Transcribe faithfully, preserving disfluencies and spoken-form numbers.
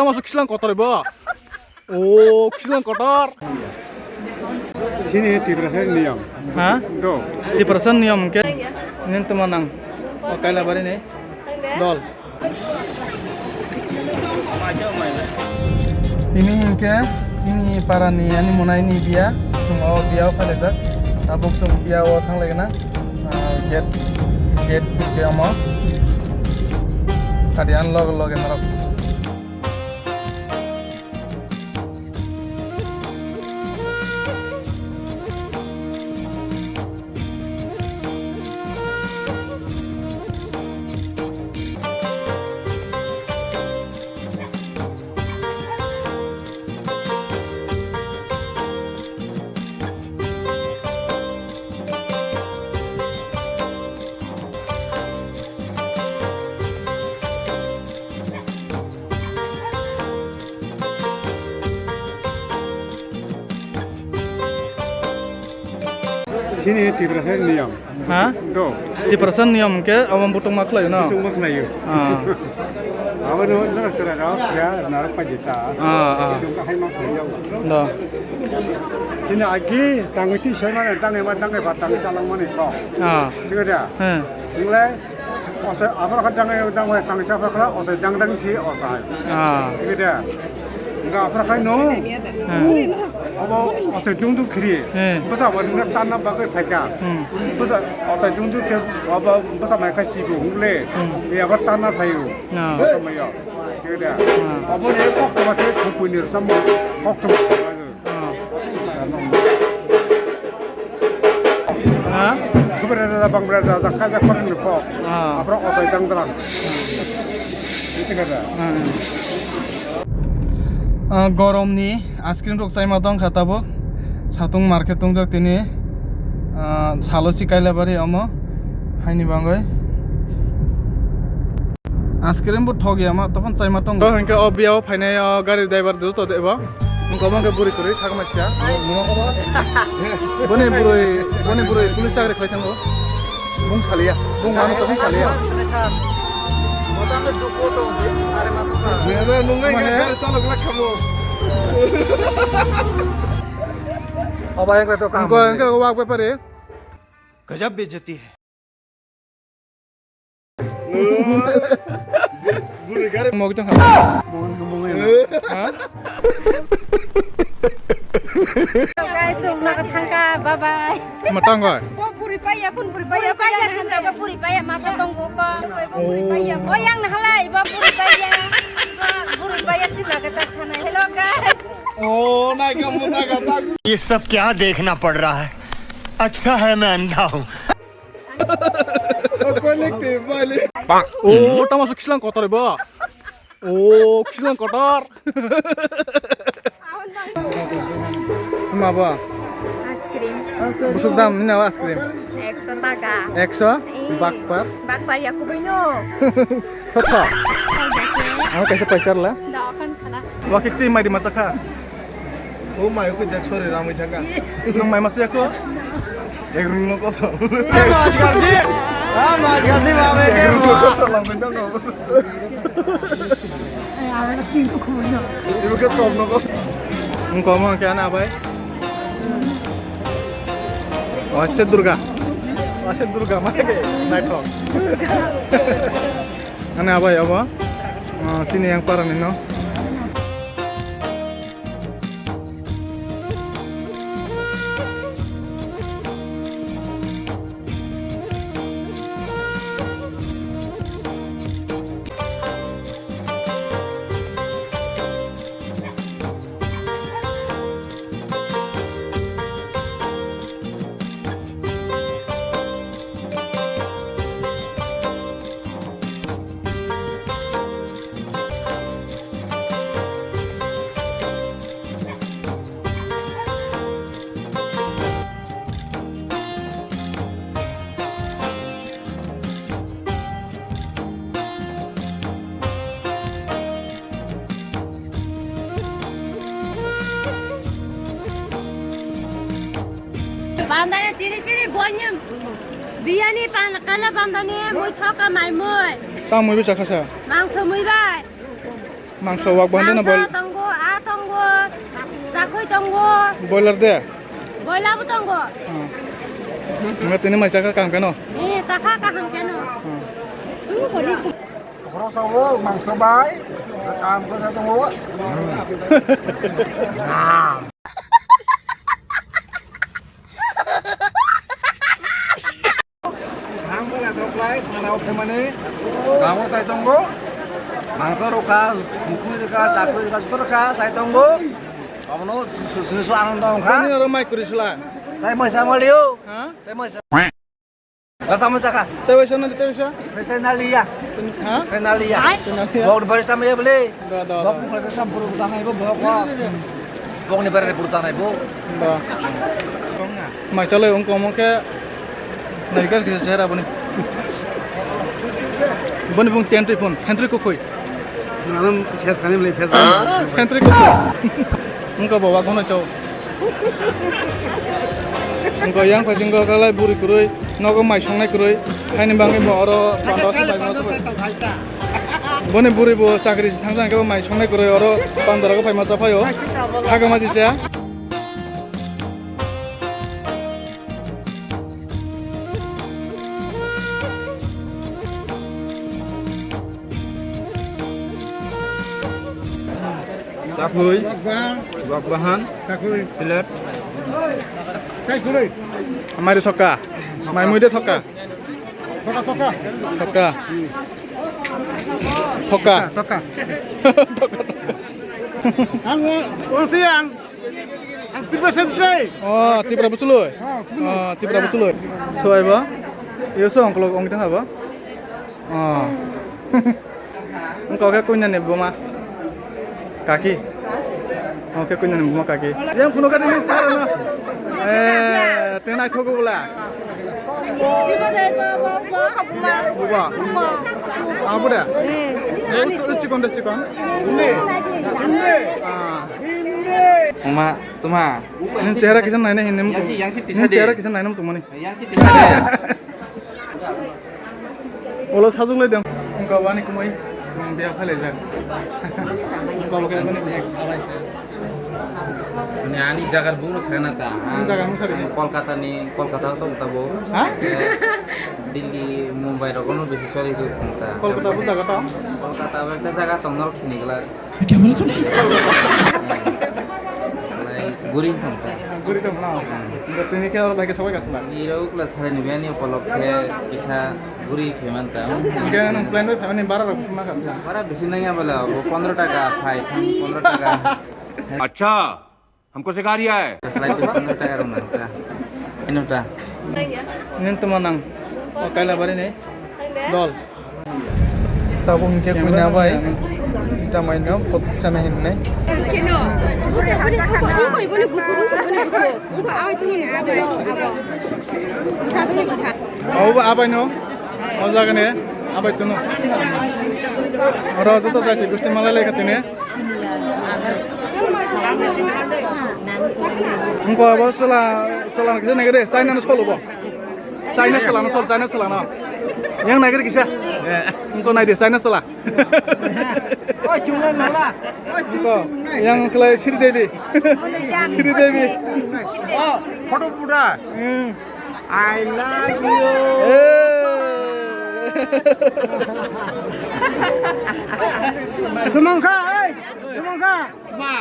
Tamo su kislang kotor bo. O kislang kotor. Sini Tiprasa niyam. Ha? Do. Tiprasa niyam ke. Nin tuma nang. O kaila bari ne. Dol. Tini hinkhe chini parani ani mwnaini biya, chwng o biya o phailaijak. Tabuk chwng biya o thanglaigwna, ah, gate, gate hinkhe omo. Kadiyan log loge norok. Sini Tiprasa niyam. Ha? Do. Tiprasa niyam ke abo butong ma khlai no? Butong ma khlai. Ah. Abo no no sera no ya narok pa jita. Ah, ah. Butong ka hai ma khlai ya. Do. Sini agi tangwi ti sai ma tangwi ma tangwi ba tangwi salang mani ko. Ah. Sini da. Hmm. Ingle Osai, abra kha dang, dang, dang, sa pakla, osai, dang, dang, si, osai. Ah. Sini de. Enggak, abra kha no. Hmm. Abo, osai, dung, dung, khiri. Hmm. Basa, abo, nang, tan, na, bagoi, phaika. Hmm. Basa, osai, dung, dung, khiri, abo, basa, mai, khai, si, bu, hule. Hmm. Ya, abra, tan, na, phayu. Ah. Basa, mai, yo. Sini de. Ah. Abo, ne, kok, ma, se, khupui, nir, sam, kok, ma, se, Ah. Ha? Subere da bang bre da da kaja koren ko. Ah. Abro osai dang drang. Itu kata. Ah. Ah, gorom ni ice cream rok chaima tong kha tabuk. Satung market tongjak tini. Ah, salo si kaila bari omo. Haini bangoi. Ice cream bo thok ya ma, tophan chaima tongo. Hingke o biya o phainai o gari driver do to debo. Mungko mungke buri kwrwi thak ma sia. Boni buri, boni buri police chakri khai thango. Bung saliya, bung mano tophan saliya. Oba yang kata kam. Hingke hingke o wak bepari. Gajab bejati hai. Buri gari. Mo kitang ha. Ha? Guys, sung na thangka, bye bye. Matang oi. Bo buri paya, pun buri paya, paya, sung na buri paya, masa tong go ko. Buri paya. O yang na halai, bo buri paya. Bo buri paya, sung na thangka. Hello guys. Oh, na ka mo na ka ta. ये सब क्या देखना पड़ रहा है? अच्छा है मैं अंधा हूँ। O, tamo su kislang kotor bo. O, kislang kotor. Ma ba. Ice cream. Busuk dam ni na ice cream. Ekso taka. Ekso? Bakpar. Bakpar ya kubaino. Thotho. Ang kaisa paisar la. Dokan khana. Wakik ti mai di masa kha. O mai ko jak sori ramai thaka. Nang mai masa ko? Ek rung no koso. Mas gardi. Ah, mas gardi ba be ke. Ek rung no koso lamai thaka. Ibu ke chop no koso. Engko mo ke ana bai. Wacha Durga. Wacha Durga ma ke. Naithok. Ani abai abo, ah, chini yang para ni no. Bandani tini sini bonyem. Biyani pan kala bandani mui thoka mai mui. Tang mui bwsa khasa. Mangso mui bai. Mangso wak bandi na Mangso boil. Tongo, a tongo, chakhui tongo. Boiler de? Boiler bo tongo. Hmm. Nggak tini mai chakha kaham keno? Eh, chakha kaham keno. Hmm. Hmm, boli. Khorok sao mangso bai, kaham khe tongo. Ang bo yatrok lai, phanao phemani, gango sai tongo, mangso rokha, mukhui rokha, chakhui rokha, joto rokha sai tongo. Abono su-, su-, su-, su anando wngkha. Ani oro mai kuri sila. Tai mai sa malio. Ha? Tai mai sa. Rasa mai sakha. Tai waisa na, tai waisa? Tai, tai naliya. Ha? Tai naliya. Tai naliya. Bok bari sa mai bole. Da, da, da. Bok ni bari sa puru tanai bo, bok. Bok ni bari puru tanai bo. Da. Mai chalai wngkha omo khe naikar kisa chehra boni. Boni bung tentri phone, tentri kukhoi. Nanam ses kani mle fes. Tentri kukhoi. Wngkha bo wa khono chao. Wngkha yang phai singko kalai buri kwrwi, nogo mai songnai kwrwi. Haini bangwi bo oro pandra se bai ma. Boni buri bo chakri thang thang khe bo mai songnai kwrwi oro pandra go phai ma cha phaio. Haga ma jisa. Chakhui. Wakbahan. Chakhui. Silet. Mari thoka. Mai muide thoka. Thoka, thoka. Thoka. Thoka. Thoka. Ang, ang siyang. Ang Tripura Central. Oh, Tripura Buchuloi. Oh, Tripura Buchuloi. Sobai ba? Yo so ongkolog ong tang ba? Oh. Ongkol khe kuinani buma. Kaki. Ongkhe kuinani buma kaki. Yang kuno kati ni chara na. Eh, tenai thogo bula. Buba. Abu da. Eh, chikon da chikon. Ah. Uma, tuma. Nini chehra kisa naina hinwi muchung. Yang ki, yang ki tisa de. Nini chehra kisa naina muchung mani. Yang ki tisa de. Olo sajwk lai dong. Wngkha bani kumui. Biya phai lai jak. Wngkha bo khe bani. Ani, ani jagar buro sakna ta. Ani jagar buro sakna. Kolkata ni, Kolkata to tabo. Ha? Eh, Delhi, Mumbai rogono bisi sori ta. Kolkata bo jaga ta? Kolkata bo ekta jaga tong norok sini glak. Lai guri thangkha. Guri thangkha. Tini khe oro bai khe sabai kasla. Ni rok la sare ni bani upolokhe kisa guri pheman ta. Sigan plan bai pheman ni bara rok sima kha. Bara bisi nang ya bala, bo pondro taka phai thang, pondro taka. Acha, hamko sikha riya hai. Flight pondro taka rok nang ta. Ino ta. Nin tuma nang. O kaila bari ni. Dol. Tabuk hwnkhe kuina bai jamaino photo khichanai hinwi. Obo abaino o jagani abai tunu. Oro joto jati gusti malai lai kha tini. Wngkha abo chwla, chwla kisa nai de, China no solo bo. China chwla no sol, China chwla no. Yang nai de kisa. Wngkha nai de, China chwla. Oi, chwla nala. Oi, tu, wngkha tu, nai. Yang khlai Sri Devi. Sri Devi. Oh, photo buda. Hmm. I love you. Hey. Tumangkha, hey. Tumangkha. Ma.